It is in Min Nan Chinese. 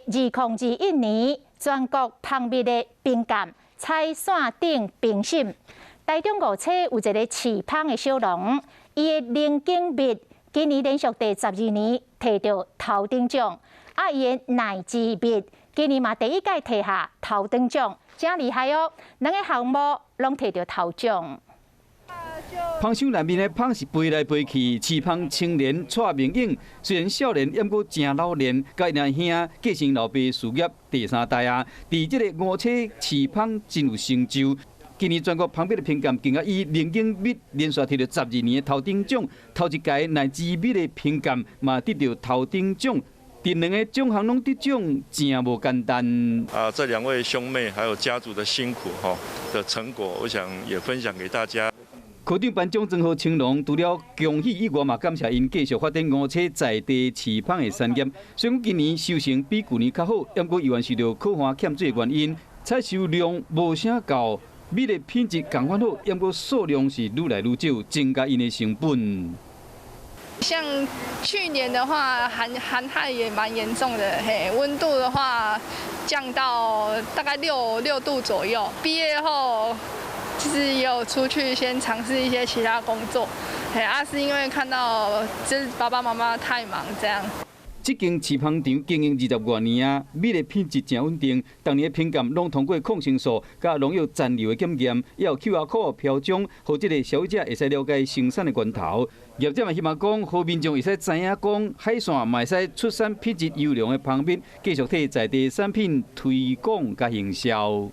2021年全國蜂蜜的評鑑採線頂評審，台中五車有一个飼蜂的小農，伊的龍井蜜今年連續第12年提著頭等獎，啊，伊的奶汁蜜今年嘛第一屆提下頭等獎，誠厲害哦！兩个項目攏提著頭獎。蜂箱內面的蜂是飛來飛去，飼蜂青年蔡明勇雖然少年，毋過誠老練，佮𪜶兄繼承老爸事業第三代啊，佇這个五車飼蜂真有成就。今年全國蜂蜜的評鑑，更加以龍井蜜連續提著12年的頭等獎，頭一屆奶汁蜜的評鑑嘛得著頭等獎，佇兩个獎項攏得獎，誠無簡單。啊，這兩位兄妹還有家族的辛苦哈的成果，我想也分享給大家。科長頒獎贈予青農，除了恭喜以外，嘛感謝𪜶繼續發展五車在地飼蜂的產業。雖然今年收成比舊年較好，毋過猶原受著洘旱欠水的原因，採收量無啥夠，蜜的品質仝款好，毋過數量是愈來愈少，增加𪜶的成本。像去年的話，寒害也蠻嚴重的，嘿，溫度的話降到大概6度左右。畢業後，其實也有出去先嘗試一些其他工作，嘿，啊，是因為看到就是爸爸媽媽太忙這樣。這間飼蜂場經營20外年啊，蜜的品質誠穩定，逐年的評鑑攏通過抗生素佮農藥殘留的檢驗，也有 QR code 標章，予這个消費者會使了解生產的源頭。業者嘛希望講，予民眾會使知影講，海線嘛會使出產品質優良的蜂蜜，繼續替在地產品推廣佮行銷。